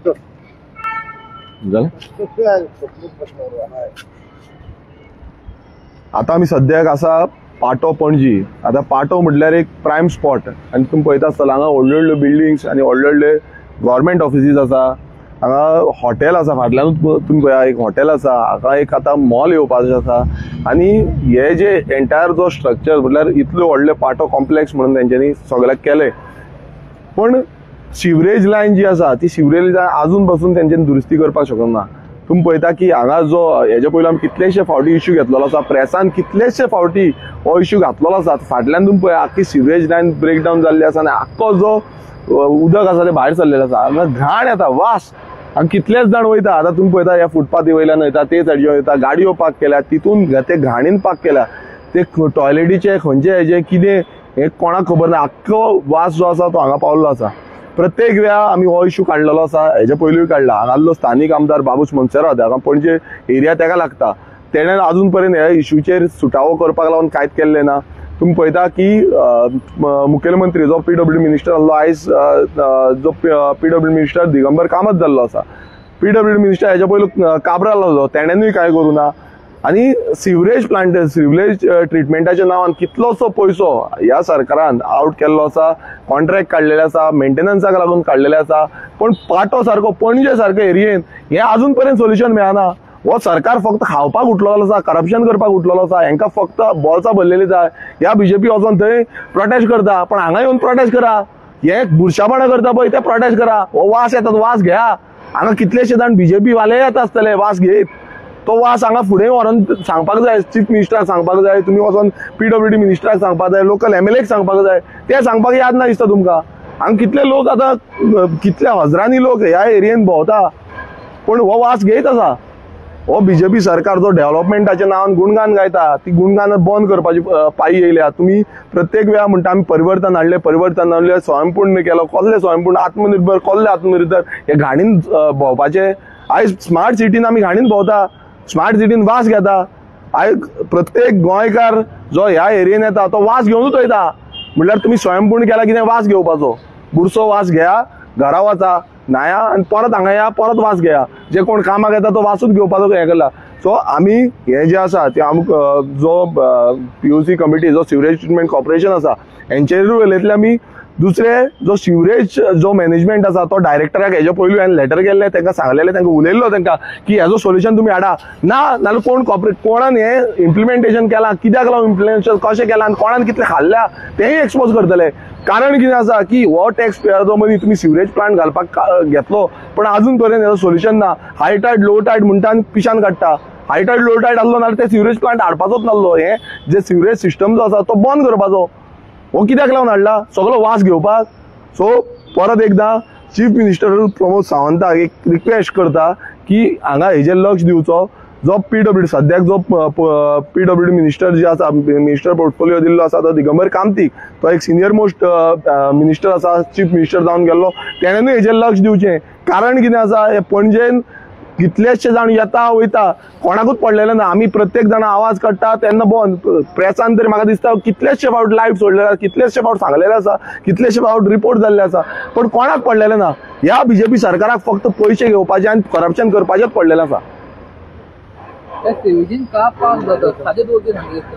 जालें. आतां आमी सद्याक आसा पाटो पणजी. आतां पाटो म्हटल्यार एक प्रायम स्पॉट आनी तुमी पळयता आसतलो हांगा व्हडल्यो व्हडल्यो बिल्डिंग्स आनी व्हडले व्हडले गव्हर्मेंट ऑफिसीस आसा. हांगा हॉटेल आसा, फाटल्यानूच तुमी पळया एक हॉटेल आसा. हांगा एक आतां मॉल येवपाचें आसा आनी हे जे एंटायर जो स्ट्रक्चर म्हटल्यार इतलो व्हडले पाटो कॉम्प्लेक्स म्हणून तेंच्यांनी सगळ्याक केलें, पण सिवरेज लायन जी आसा ती सिवरेज लायन आजून पासून तेंच्यांनी दुरुस्ती करपाक शकना. तुमी पळयता की हांगा जो हेजे पयलीं आमी कितलेशे फावटी इश्यू घेतलेलो आसा, प्रेसान कितलेशे फावटी हो इश्यू घातलेलो आसा. फाटल्यान तुमी पळय आख्खी सिवरेज लायन ब्रेकडावन जाल्ली आसा आनी आख्खो जो उदक आसा तें भायर सरलेलें आसा. हांगा घाण येता, वास, हांगा कितलेच जाण वयता. आतां तुमी पळयता ह्या फुटपाथी वयल्यान वयता, ते सायडीन वयता, गाडयो पार्क केल्या, तितून ते घाणीन पार्क केल्या, ते टॉयलेटीचे खंयचे हेजे कितें हें कोणाक खबर ना. आख्खो वास जो आसा तो हांगा पावल्लो आसा. प्रत्येक वेळा आमी हो इश्यू काडलेलो आसा, हेजे पयलूय काडला. हांगासलो स्थानीक आमदार बाबूश मोन्सेरात, हांगा पणजे एरिया तेका लागता, तेणें आजून पर्यंत ह्या इश्यूचेर सुटावो करपाक लागून कांयच केल्लें ना. तुमी पळयता की मुखेलमंत्री जो पीडब्ल्यू मिनिस्टर आसलो आयज, जो पीडब्ल्यू मिनिस्टर दिगंबर कामत जाल्लो आसा, पीडब्ल्यू मिनिस्टर हेच्या पयलू काब्राल आसलो, तेणेनूय कांय करूं ना. आनी सिवरेज प्लांट, सिवरेज ट्रिटमेंटाच्या नांवान कितलोसो पयसो ह्या सरकारान आवट केल्लो आसा, कॉन्ट्रॅक्ट काडलेले आसा, मेंटेनन्साक लागून काडलेले आसा, पण पाटो सारको पणजे सारको एरियेन हें आजून पर्यंत सोल्युशन मेळना. हो सरकार फक्त खावपाक उठलेलो आसा, करप्शन करपाक उठलेलो आसा, हेंकां फक्त बोल्सां भरलेली जाय. ह्या बीजेपी वचोन थंय प्रोटेस्ट करता, पण हांगा येवन प्रोटेस्ट करा, हे बुरशापणां करता पळय ते प्रोटेस्ट करा. हो वास येता, वास घेया. हांगा कितलेशे जाण बीजेपी वाले येता आसतले वास घेयत, तो वास हांगा फुडें व्हरोन सांगपाक जाय, चीफ मिनिस्टराक सांगपाक जाय, तुमी वचोन पीडब्ल्यूडी मिनिस्टराक सांगपाक जाय, लोकल एमएलएक सांगपाक जाय. ते सांगपाक याद ना दिसता तुमकां. हांगा कितले लोक आतां, कितल्या हजरांनी लोक ह्या एरियेन भोंवता, पूण हो वास घेयत आसा. हो बीजेपी सरकार जो डेव्हलपमेंटाच्या नांवान गुणगान गायता, ती गुणगान बंद करपाची पायी येयल्या. तुमी प्रत्येक वेळा म्हणटा आमी परिवर्तन हाडलें, परिवर्तन हाडलें, स्वयंपूर्ण केलो, कसलें स्वयंपूर्ण, आत्मनिर्भर, कसलें आत्मनिर्भर, हे घाणीन भोंवपाचें. आयज स्मार्ट सिटीन आमी घाणीन भोंवता, स्मार्ट सिटीन वास घेता. आयज प्रत्येक गोंयकार जो ह्या एरियेन येता तो वास घेवनूच वयता. म्हणल्यार तुमी स्वयंपूर्ण केला कितें वास घेवपाचो, बुरसो वास घेया, घरा वचा, न्हाया आनी परत हांगा या, परत वास घेया. जे कोण कामाक येता तो वासूच घेवपाचो हें केला. सो आमी हें जें आसा तें आमकां जो पीयूसी कमिटी, जो सिवरेज ट्रिटमेंट कॉर्पोरेशन आसा हेंचेरूय उलयतले आमी. दुसरे जो सिवरेज जो मॅनेजमेंट आसा तो डायरेक्टराक हेजे पयलू हांवें लेटर केल्लें, तांकां सांगलेलें, तांकां उलयल्लो तांकां की हेजो सोल्युशन तुमी हाडा, ना नाल्यार कोण कॉपरेट, कोणान हें इम्प्लिमेंटेशन केलां, कित्याक लागून इम्प्लिमेंटेशन कशें केलां आनी कोणान कितलें खाल्ल्या तेंय एक्सपोज करतले. कारण कितें आसा की हो टॅक्स पेयराचो मदीं तुमी सिवरेज प्लांट घालपाक घेतलो, पण आजून पर्यंत हेजो सोल्युशन ना. हाय टायड लो टायड म्हणटा आनी पिशान काडटा. हाय टायड लो टायड आसलो नाल्यार ते सिवरेज प्लांट हाडपाचोच नासलो. हें जे सिवरेज सिस्टम जो आसा तो बंद करपाचो. हो कित्याक लागून हाडला, सगळो वास घेवपाक. सो परत एकदां चीफ मिनिस्टर प्रमोद सावंताक एक रिक्वेस्ट करता की हांगा हेजेर लक्ष दिवचो. जो पीडब्ल्यूडी सद्याक जो पीडब्ल्यूडी मिनिस्टर जे आसा, मिनिस्टर पोर्टफोलियो दिल्लो आसा तो दिगंबर कामतीक, तो एक सिनियर मोस्ट मिनिस्टर आसा, चीफ मिनिस्टर जावन गेल्लो, तेणेनूय हेजेर लक्ष दिवचें. कारण कितें आसा, हे पणजेन कितलेशे जाण येता वयता, कोणाकूच पडलेलें ना. आमी प्रत्येक जाण आवाज काडटा तेन्ना बंद. प्रेसान तरी म्हाका दिसता कितलेशे फावट लायव्ह सोडलेले आसा, कितलेशे फावट सांगलेले आसा, कितलेशे फावट रिपोर्ट जाल्ले आसा, पण कोणाक पडलेलें ना. ह्या बीजेपी सरकाराक फक्त पयशे घेवपाचे आनी करप्शन करपाचेच पडलेलें आसा.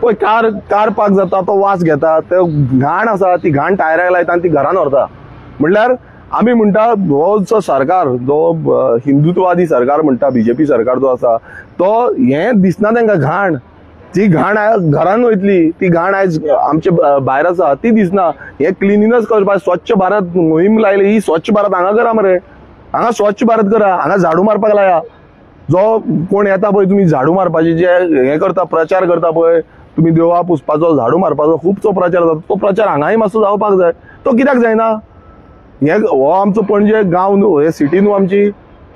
पळय कार पार्क जाता तो वास घेता, ते घाण आसा ती घाण टायराक लायता आनी ती घरान व्हरता. म्हणल्यार आमी म्हणटा हो जो सरकार, जो हिंदुत्ववादी सरकार म्हणटा, बीजेपी सरकार जो आसा तो हें दिसना तांकां घाण, ती घाण घरान वयतली, ती घाण आयज आमचे भायर आसा ती दिसना. हें क्लिनिनस करपाक स्वच्छ भारत मोहीम लायली, ही स्वच्छ भारत हांगा करा मरे, हांगा स्वच्छ भारत करा, हांगा झाडू मारपाक लाया. जो कोण येता पळय तुमी झाडू मारपाचे जे हें करता, प्रचार करता पळय तुमी, देवळां पुसपाचो, झाडू मारपाचो खुबसो प्रचार जाता, तो प्रचार हांगाय मातसो जावपाक जाय, तो कित्याक जायना. हे हो आमचो पणजे गांव न्हू, हे सिटी न्हू आमची,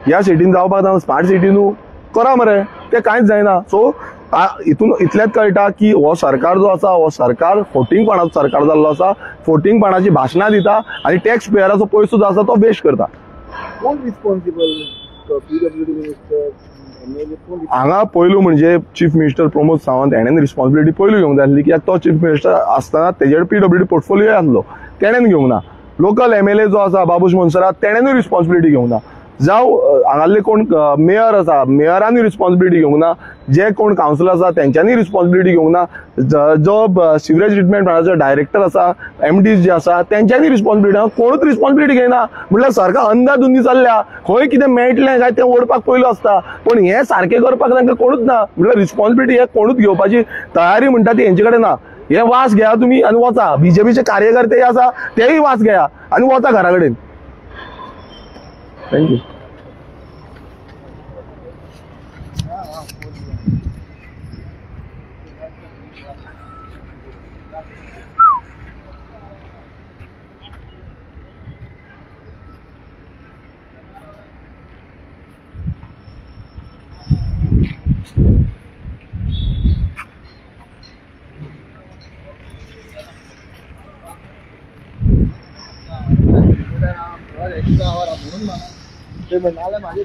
ह्या सिटीन जावपाक जाय, स्मार्ट सिटी न्हू, करा मरे, ते कांयच जायना. सो हितून इतलेंच कळटा की हो सरकार जो आसा हो सरकार फोटिंगपणाचो सरकार जाल्लो आसा, फोटिंगपणाची भाशणां दिता आनी टॅक्स पेयराचो पयसो जो आसा तो वेस्ट करता. कोण रिस्पॉन्सिबल, पीडब्ल्यूडी मिनिस्टर? हांगा पयलू म्हणजे चीफ मिनिस्टर प्रमोद सावंत हेणेन रिस्पॉन्सिबिलिटी पयलू घेवंक जाय आसली, कित्याक तो चीफ मिनिस्टर आसतना तेजेर पीडब्ल्यूडी पोर्टफोलियो आसलो, तेणेन घेवंक ना. लोकल एमएलए जो आसा बाबूश मोन्सेरात तेणेनूय रिस्पॉन्सिबिलिटी घेवंक ना. जावं हांगासले कोण मेयर आसा मेयरांनी रिस्पॉन्सिबिलिटी घेवंक ना, जे कोण कावन्सिलर आसा तेंच्यांनी रिस्पॉन्सिबिलिटी घेवंक ना, जो सिवरेज ट्रिटमेंट प्लांटाचो डायरेक्टर आसा, एमडी जे आसा तेंच्यांनी रिस्पॉन्सिबिलिटी, कोणूच रिस्पॉन्सिबिलिटी घेयना. म्हटल्यार सरकार अंदाधुंदी चल्ल्या, खंय कितें मेळटलें काय तें ओडपाक पयलो आसता, पूण हें सारकें करपाक तांकां कोणूच ना. म्हटल्यार रिस्पॉन्सिबिलिटी हे कोणूच घेवपाची तयारी म्हणटा ती हेंचे कडेन ना. हे वास घेया तुमी आनी वचा, बीजेपीचे कार्यकर्ते आसा तेय वास घेया आनी वचा घरा कडेन. Thank you. ते म्हणाले माझे